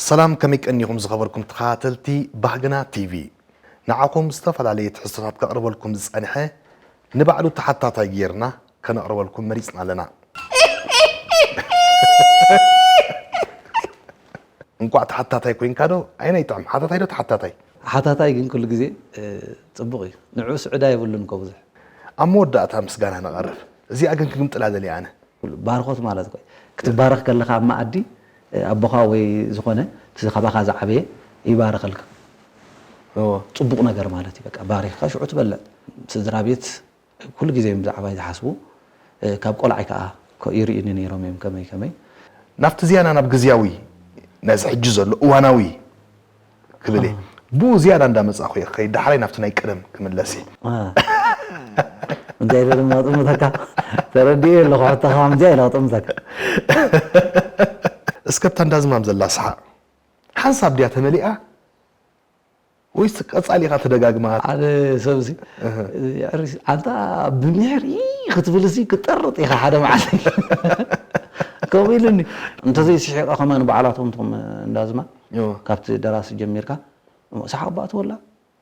ሰላም፣ ከመይ ቀኒኹም ዝኸበርኩም ተኸታተልቲ ባህግና ቲቪ? ንዓኹም ዝተፈላለየ ትሕዝቶታት ከቕርበልኩም ዝጸንሐ ንባዕሉ ተሓታታይ ጌርና ከነቕርበልኩም መሪጽና ኣለና። እንቋዕ ተሓታታይ ኮይንካ ዶ? ኣይናይ ጥዕም ሓታታይ ዶ ተሓታታይ? ሓታታይ ግን ኩሉ ግዜ፣ እ፣ ጽቡቕ እዩ። ንዑ ስዕዳ የብሉን እኮ ብዙሕ። ኣብ መወዳእታ ምስጋና ነቐርብ። እዚኣ ግን ክግምጥላ ደልየ ኣነ። ባርኾት ማለት እኮ እዩ። ክትባረኽ ከለኻ ኣብ መኣዲ፣ እ፣ ኣቦኻ ወይ ዝኾነ እቲ ካባኻ ዝዓበየ ይባርኸልካ። እዎ። ጽቡቕ ነገር ማለት እዩ። በቃ ባሪኽካ ሽዑ ትበልዕ። ስድራ ቤት ኩሉ ግዜ እዮም ብዛዕባይ ዝሓስቡ። እ፣ ካብ ቆልዓይ ከኣ ኮ-፣ ይርእዩኒ ነይሮም እዮም ከመይ ከመይ። ናብቲ ዝያዳ ናብ ግዝያዊ፣ ነዚ ሕጂ ዘሎ እዋናዊ ክብል እየ። ኣዎ። ብኡ ዝያዳ እንዳመጻኹ እየ ክኸይድ፣ ዳሕራይ ናብቲ ናይ ቀደም ክምለስ እየ። አ። እንታይ ኢለ ድማ ጥምተካ? ተረዲኤ ኣለኹ፣ ሕቶኻ ከምዚኣ ኢለ ክጥምተካ። እስከ እታ እንዳዝማም ዘላ ሰሓቕ ሓንሳብ ድያ ተመሊኣ? ወይስ ቀጻሊ ኢኻ ትደጋግማ? ሓደ ሰብሲ፣ እህ። የዕሪስ፣ ኣንታ ብምሕር ኢ ክትብልሲ ክትጠርጥ ኢኻ ሓደ መዓልቲ። ከምኡ ኢሉኒ። እንተዘይስሒቐ ከማን ባዕላቶም እቶም እንዳዝማ፣ እዎ። ካብቲ ደራሲ ጀሚርካ፣ ሰሓቕ እባ እትወላ፣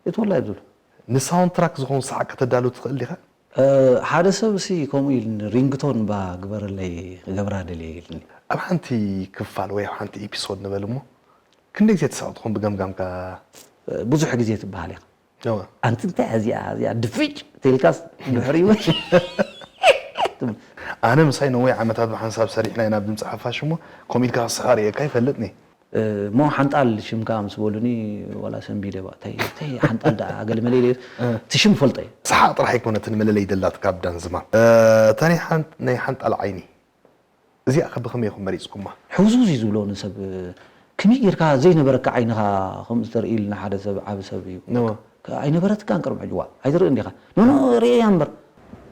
እትወላ እዮም ዝብሉ። ንሳውንድ ትራክ ዝኾን ሰሓቕ ከተዳሉ ትኽእል ዲኻ? እ፣ ሓደ ሰብሲ ከምኡ ኢሉኒ፣ ሪንግቶን እባ ግበረለይ፣ ክገብራ ደልየ ኢሉኒ። ኣብ ሓንቲ ክፋል ወይ ኣብ ሓንቲ ኤፒሶድ ንበል እሞ፣ ክንደይ ግዜ ትስሕቕ ትኾን ብገምጋምካ? ብዙሕ ግዜ ትበሃል ኢኻ። እወ። ኣንቲ እንታይ እዚኣ፣ እዚኣ ድፍጭ ተልካስ ድሕሪ ይወ-፣ ኣነ ምሳይ ነዊሕ ዓመታት ብሓንሳብ ሰሪሕና ኢና ኣብ ድምፂ ሓፋሽ እሞ፣ ከምኡ ኢልካ ክስሕቕ ርእየካ ኣይፈልጥኒ። እ፣ እሞ ሓንጣል ሽምካ ምስ በሉኒ፣ ዋላ ሰንቢደ ባ፣ እንታይ፣ እንታይ ሓንጣል ደኣ፣ ገለ መለ ኢለ፣ እ። እቲ ሽም ፈልጦ እየ። ሰሓቕ ጥራሕ ኣይኮነትን መለለይ ደላት ካብ ዳንዝማ። እ፣ እታ ናይ ሓን-፣ ናይ ሓንጣል ዓይኒ፣ እዚኣ ከ ብኸመይ ኢኹም መሪጽኩማ? ሕውዝውዝ እዩ ዝብሎ ንሰብ። ከመይ ጌርካ ዘይነበረካ ዓይንኻ ከምኡ ተርኢ ኢልና ሓደ ሰብ፣ ዓቢ ሰብ እዩ። እወ። ከ-፣ ኣይነበረትካን ቅድሚ ሕጂ፣ ዋ፣ ኣይትርእን ዲኻ? ኖ፣ ኖ፣ ርእየያ እምበር።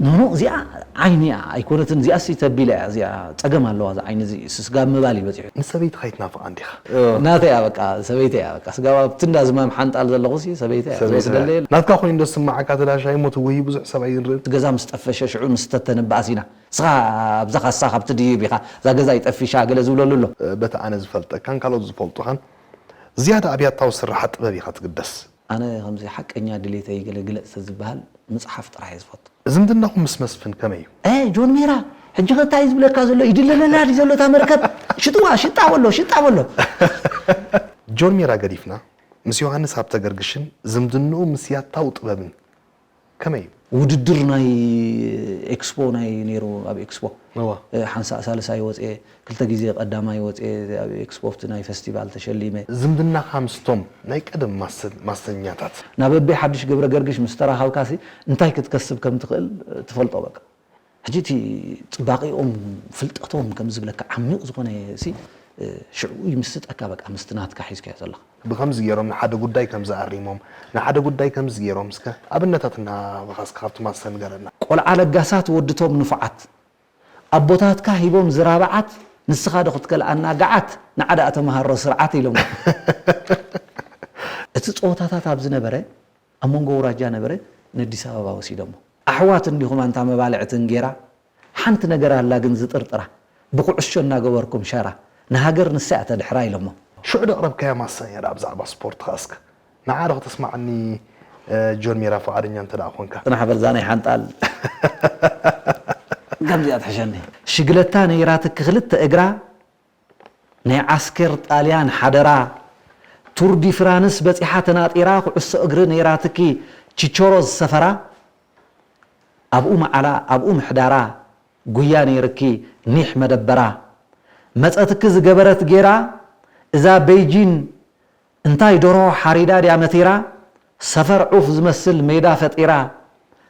ኖ፣ ኖ፣ እዚኣ ዓይኒ እያ፣ ኣይኮነትን፣ እዚኣሲ ተቢላ እያ፣ እዚኣ ጸገም ኣለዋ፣ እዛ ዓይኒ እዚ ስጋብ ምባል እዩ በጺሑ። ንሰበይትኻ ኣይትናፍቓን ዲኻ? እወ። ናተይ እያ በቃ፣ ሰበይተይ እያ በቃ። ስጋብ ኣብቲ እንዳ ዝማም ሓንጣል ዘለኹሲ ሰበይተይ እያ ሰበይትኻ። ዝወስደለይ የለን። ናትካ ኮይኑ ዶ ዝስምዓካ እቲ ዳሻ እሞ ትውሂ ብዙሕ ሰብ ኣይንርእን። እቲ ገዛ ምስ ጠፈሸ ሽዑ ንስተ ተንበኣስ ኢና። ንስኻ ኣብዛ ካሳ ካብቲ ድይብ ኢኻ፣ እዛ ገዛ ይጠፊሻ ገለ ዝብለሉ ኣሎ። በቲ ኣነ ዝፈልጠካን ካልኦት ዝፈልጡኻን ዝያዳ ኣብ ያታዊ ስርሓት ጥበብ ኢኻ ትግደስ። ኣነ ከምዚ ሓቀኛ ድሌተይ ገለ ግለጽ ተዝበሃል ምጽሓፍ ጥራሕ እየ ዝፈቱ። ዝምድናኹም ምስ መስፍን ከመይ እዩ? ኤ፣ ጆን ሜራ፣ ሕጂ ኸ እንታይ እዩ ዝብለካ ዘሎ? ይድለለላ ድዩ ዘሎ እታ መርከብ? ሽጥዋ፣ ሽጣ በሎ፣ ሽጣ በሎ። ጆን ሜራ ገዲፍና፣ ምስ ዮሃንስ ሃብተገርግሽን ዝምድንኡ ምስ ያታዊ ጥበብን ከመይ እዩ? ውድድር ናይ ኤክስፖ ናይ ነይሩ፣ ኣብ ኤክስፖ። እዋ። እ፣ ሓንሳእ ሳልሳይ ወፅኤ፣ ክልተ ግዜ ቀዳማይ ወፅኤ፣ ኣብ ኤክስፖ ኣብቲ ናይ ፈስቲቫል ተሸሊመ። ዝምድናኻ ምስቶም ናይ ቀደም ማሰ-፣ ማሰኛታት? ናብ ኣቤ ሓድሽ ገብረ ገርግሽ ምስ ተራኸብካሲ እንታይ ክትከስብ ከም ትኽእል ትፈልጦ በቃ። ሕጂ እቲ ጽባቐኦም፣ ፍልጠቶም ከም ዝብለካ ዓሚቕ ዝኾነ ሲ፣ እ፣ ሽዑ ይምስጠካ በቃ ምስቲ ናትካ ሒዝካዮ ዘለኻ። ብኸምዚ ገይሮም ንሓደ ጉዳይ ከምዚ ኣሪሞም፣ ንሓደ ጉዳይ ከምዚ ገይሮም፣ እስከ ኣብነታት እናሃብኻ እስከ ካብቲ ማሰ ንገረና። ቆልዓ ለጋሳት ወድቶም ንፉዓት፣ ኣቦታትካ ሂቦም ዝራብዓት፣ ንስኻ ዶ ክትከልኣና ገዓት፣ ንዓ ደኣ ተመሃሮ ስርዓት ኢሎሞ። እቲ ጸወታታት ኣብ ዝነበረ ኣብ መንጎ ኣውራጃ ነበረ፣ ንኣዲስ ኣበባ ወሲዶሞ። ኣሕዋት እንዲኹም ኣንታ መባልዕቲ እንጌራ፣ ሓንቲ ነገር ኣላ ግን ዝጥርጥራ፣ ብኩዕሾ እናገበርኩም ሸራ፣ ንሃገር ንሳ እያ ተድሕራ ኢሎሞ። ሽዑ ደቕረብካያ ማሰን እያ ደኣ ብዛዕባ ስፖርት ኸኣ እስከ። ንዓ ዶ ከተስማዓኒ፣ እ፣ ጆን ሜራ ፍቓደኛ እንተ ደኣ ኾንካ። ጽናሕ በል እዛ ናይ ሓንጣል። ከምዚኣ ትሕሸኒ። ሽግለታ ነይራትኪ ክልተ እግራ፣ ናይ ዓስከር ጣልያን ሓደራ፣ ቱር ዲ ፍራንስ በጺሓ ተናጢራ፣ ኩዕሶ እግሪ ነይራትኪ ቺቾሮ ዝሰፈራ፣ ኣብኡ መዓላ ኣብኡ ምሕዳራ፣ ጉያ ነይርኪ ኒሕ መደበራ፣ መጸትኪ ዝገበረት ጌራ፣ እዛ ቤይጂን እንታይ ደርሆ ሓሪዳ ድያ መቲራ? ሰፈር ዑፍ ዝመስል ሜዳ ፈጢራ፣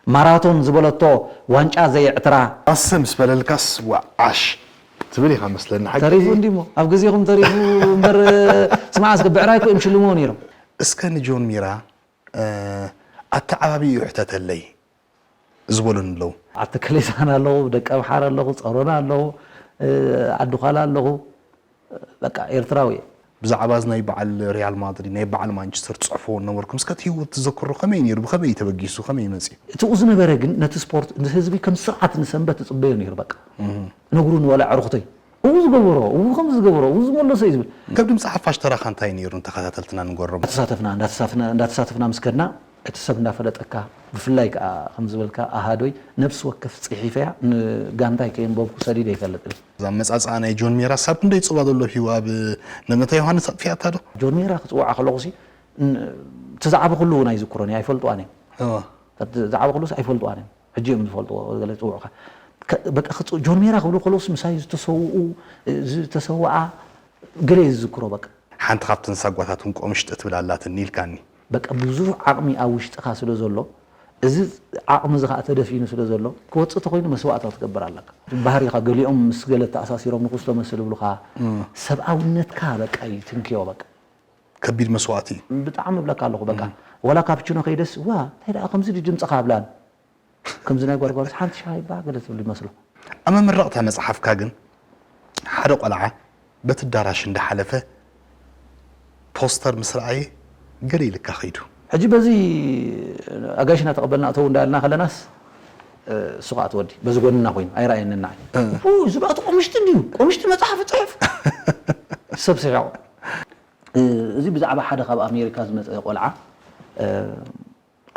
ማራቶን ዝበለቶ ዋንጫ ዘየዕትራ። ኣሰ ምስ በለልካስ ወዓሽ ትብል ኢኻ መስለኒ፣ ሓቂ? ተሪፉ እንዲሞ፣ ኣብ ግዜኹም ተሪፉ እምበር፣ ስማዕ እስከ ብዕራይ እኮ እዮም ሽልምዎ ነይሮም። እስከ ንጆን ሚራ፣ እ፣ ኣተዓባቢኡ ይሕተተለይ ዝበሉን ኣለዉ። ኣቲ ከሌሳን ኣለዉ፣ ደቀምሓር ኣለኹ፣ ጸሮና ኣለኹ፣ እ፣ ዓዲ ዃላ ኣለኹ። በቃ ኤርትራዊ እየ። ብዛዕባ እዚ ናይ በዓል ሪያል ማድሪድ፣ ናይ በዓል ማንቸስተር ትጽሕፍዎ ነበርኩም። እስከ እቲ ህይወት ትዘክሮ ከመይ ነይሩ? ብኸመይ እዩ ተበጊሱ? ከመይ እዩ መጺኡ? እቲኡ ዝነበረ ግን ነቲ ስፖርት ንህዝቢ ከም ስርዓት ንሰንበት ትጽበዮ ነይሩ። በቃ ነግሩኒ ዋላ ኣዕሩኽተይ፣ እው ዝገበሮ፣ እው ከምዚ ዝገበሮ፣ እው ዝመለሶ እዩ ዝብል። ከብዲ ምጽሓፍ ሓፋሽ ተራኻ እንታይ ነይሩ? ንተኸታተልትና ንገሮም። እንዳተሳተፍና እንዳተሳተፍና እንዳተሳተፍና ምስ ከድና እቲ ሰብ እንዳፈለጠካ፣ ብፍላይ ከዓ ከም ዝበልካ ኣሃዶይ ነብሲ ወከፍ ጽሒፈያ ንጋንታይ ከየንበብኩ ሰዲደ ይፈልጥ። እዛ ኣመጻጽኣ ናይ ጆን ሜራ ሳብ ክንደይ ጽልዋ ዘሎ ሂቡ ኣብ ነብነታ ዮሃንስ ኣጥፊኣታ ዶ? ጆን ሜራ ክጽውዓ ከለኹሲ ን- እቲ ዝዓበኹሉ እውን ኣይዝክሮን እየ፣ ኣይፈልጥዋን እዮም። እዋ። እቲ ዝዓበኹሉስ ኣይፈልጥዋን እዮም። ሕጂ እዮም ዝፈልጥዎ ገለ ዝጽውዑኻ። ከ- በቃ ክጽ- ጆን ሜራ ክብሉ ከለውስ ምሳይ ዝተሰውኡ ዝተሰውኣ ገለ እየ ዝዝክሮ በቃ። ሓንቲ ካብተን ሳጓታት እውን ቆምሽጢ ትብል ኣላትኒ ኢልካኒ። በቃ ብዙሕ ዓቕሚ ኣብ ውሽጥኻ ስለ ዘሎ፣ እዚ ዓቕሚ እዚ ከዓ ተደፊኑ ስለ ዘሎ፣ ክወፅእ ተኮይኑ መስዋእታ ክትገብር ኣለካ። ባህሪኻ ገሊኦም ምስ ገለ ተኣሳሲሮም ንክስቶ መስል ይብሉኻ። ሰብኣውነትካ በቃ እዩ ትንክዮ በቃ። ከቢድ መስዋእቲ እዩ። ብጣዕሚ እብለካ ኣለኹ በቃ። ዋላ ካፕችኖ ከይደስ ዋ እንታይ ደኣ ከምዚ ድዩ ድምፅኻ ኣብላን። ከምዚ ናይ ጓልጓልስ ሓንቲ ሻሂ ባ ገለ ትብል ይመስሎ። ኣብ መመረቕታ መጽሓፍካ ግን ሓደ ቆልዓ በቲ ኣዳራሽ እንዳሓለፈ ፖስተር ምስ ረኣየ ገለ ኢልካ ከይዱ። ሕጂ በዚ ኣጋይሽና ተቐበልና እተው እንዳልና ከለናስ እሱ ከዓ ትወዲ በዚ ጎንና ኮይኑ ኣይረኣየንን ንዓይ። ኡ፣ እዚ ባእቲ ቆምሽቲ እንድዩ፣ ቆምሽቲ መጽሓፍ ጽሕፍ። ሰብ ስሒቑ። እዚ ብዛዕባ ሓደ ካብ ኣሜሪካ ዝመጸ ቆልዓ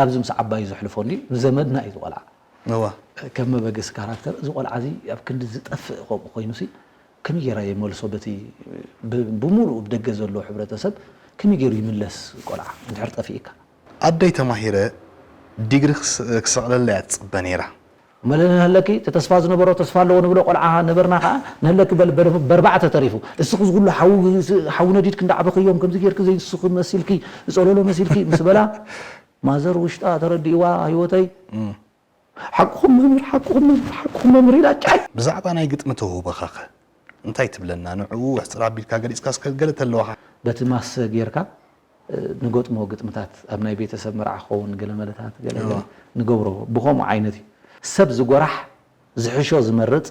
ኣብዚ ምስ ዓባዩ ዘሕልፎ እንዲ ንዘመድና እዩ ዝቆልዓ እዋ ከም መበገሲ ካራክተር እዚ ቆልዓ እዚ ኣብ ክንዲ ዝጠፍእ ከምኡ ኮይኑ ሲ ከመይ ገይራ የመልሶ በቲ ብ- ብሙሉኡ ብደገ ዘሎ ሕብረተሰብ ከመይ ገይሩ ይምለስ ቆልዓ እንድሕር ጠፊእካ ኣደይ ተማሂረ ዲግሪ ክስ- ክሰቕለላ እያ ትፅበ ነይራ መለ ንህለኪ እቲ ተስፋ ዝነበሮ ተስፋ ኣለዎ ንብሎ ቆልዓ ነበርና ከዓ ንህለኪ በል በር- በርባዕተ ተሪፉ እስኺ ዝኩሉ ሓዊ ሓዊ ነዲድኪ እንዳዕበኽዮም ከምዚ ጌርኪ ዘይስኺ መሲልኪ ዝፀለሎ መሲልኪ ምስ በላ ማዘር ውሽጣ ተረዲእዋ ህይወተይ ሓቅኹም መምህር ሓቅኹም መምህር ሓቅኹም መምህር ኢላ ጫይ ብዛዕባ ናይ ግጥሚ ተውህቦኻኸ እንታይ ትብለና? ንዕኡ ሕፅር ኣቢልካ ገሊፅካስ ገለ ተለዋኻ? በቲ ማስ ጌርካ ንገጥሞ ግጥምታት ኣብ ናይ ቤተሰብ መርዓ ክኸውን ገለ መለታት ገለ ገለ ንገብሮ ብኸምኡ ዓይነት እዩ። ሰብ ዝጎራሕ ዝሕሾ ዝመርፅ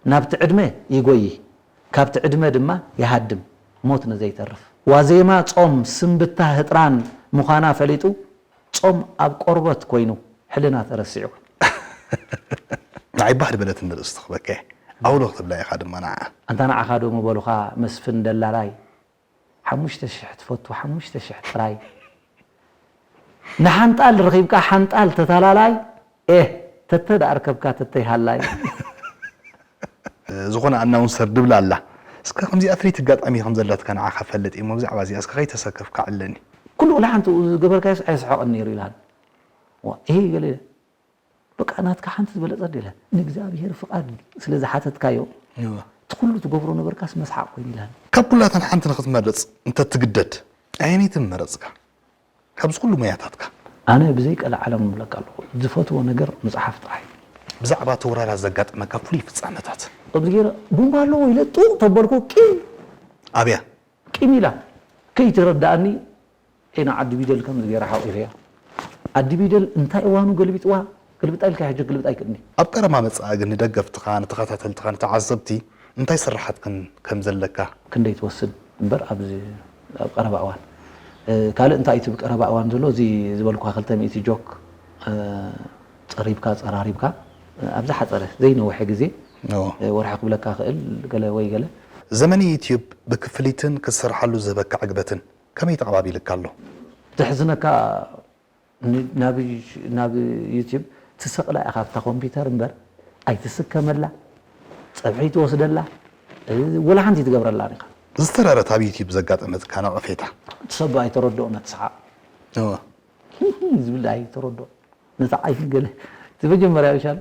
ናብቲ ዕድመ ይጎይ ካብቲ ዕድመ ድማ ይሃድም ሞት ንዘይተርፍ ዋዜማ ፆም ስንብታ ህጥራን ምዃና ፈሊጡ ጾም ኣብ ቆርበት ኮይኑ ሕልና ተረሲዑ። ንዓይ ባህ ድበለትኒ ርእስቲ ክበከ ኣውሎ ክትብላ ኢኻ ድማ ንዓ። ኣንታ ንዓኻ ዶ ምበሉኻ መስፍን ደላላይ ሓሙሽተ ሽሕ ትፈቱ ሓሙሽተ ሽሕ ጥራይ ንሓንጣል ረኺብካ ሓንጣል ተታላላይ ኤህ ተተ ደኣ ርከብካ ተተይ ሃላይ። ዝኾነ ኣናውንሰር ድብላ ኣላ እስከ ከምዚኣ ፍልይቲ ኣጋጣሚ ከም ዘለትካ ንዓኻ ፈልጥ እሞ ብዛዕባ እዚኣ እስከ ከይተሰከፍካ ዕለኒ። ኩሉ ወላ ሓንቲ ዝገበርካዮስ ኣየስሕቕን ነይሩ ኢልሃኒ። ዋ፣ እሄ ገለ ኢለ። በቃ ናትካ ሓንቲ ዝበለጸት ኢለ። ንእግዚኣብሄር ፍቓድ ስለ ዝሓተትካዮ፣ እወ። እቲ ኩሉ ትገብሮ ነበርካስ መስሓቕ ኮይኑ ኢልሃኒ። ካብ ኩላተን ሓንቲ ንኽትመርጽ እንተትግደድ ኣየነይቲ ምመረጽካ? ካብዚ ኩሉ ሞያታትካ? ኣነ ብዘይ ቀልዓለም እብለካ ኣለኹ፣ ዝፈትዎ ነገር ምጽሓፍ ጥራሕ እዩ። ብዛዕባ እቲ ወራራት ዘጋጠመካ ፍሉይ ፍጻመታት? ከምዚ ገይረ ቡምባ ኣለዎ ኢለ ጡቕ ተበልኩ ቂም። ኣብያ? ቂም ኢላ ከይትረድኣኒ ዒና ዓዲ ቢደል ከምዚ ገይረ ሓቑፈያ። ዓዲ ቢደል እንታይ እዋኑ ገልቢጥዋ፣ ገልብጣ ኢልካ ሕጂ ግልብጥ ኣይክእልኒ። ኣብ ቀረባ መጻኢ ግን ንደገፍትኻ፣ ንተኸታተልትኻ፣ ንተዓዘብቲ እንታይ ስርሓት ከም ከም ዘለካ? ክንደይ ትወስድ እምበር ኣብዚ ኣብ ቀረባ እዋን ካልእ እንታይ እቲ ብቀረባ እዋን ዘሎ እዚ ዝበልኩካ ክልተ ሚእቲ ጆክ ጸሪብካ ጸራሪብካ ኣብ ዝሓጸረ ዘይነውሐ ግዜ ወርሒ ክብለካ ክእል ገለ ወይ ገለ ዘመነ ዩትዩብ ብክፍሊትን ክትሰርሓሉ ዝህበካ ዕግበትን ከመይ ተቐባቢልካ ኣሎ? ዘሕዝነካ ናብ ናብ ዩትዩብ ትሰቕላ ኢኻ ኣብታ ኮምፒተር እምበር ኣይትስከመላ ጸብሒ ኣይትወስደላ ወላ ሓንቲ ኣይትገብረላን ኢኻ። ዝተረረት ኣብ ዩትዩብ ዘጋጠመትካ ነቐፌታ? እቲ ሰብ ኣይተረድኦን እቲ ሰሓቕ እወ ዝብል ኣይተረድኦን ነቲ ዓይኒ ገለ እቲ መጀመርያ ይሻል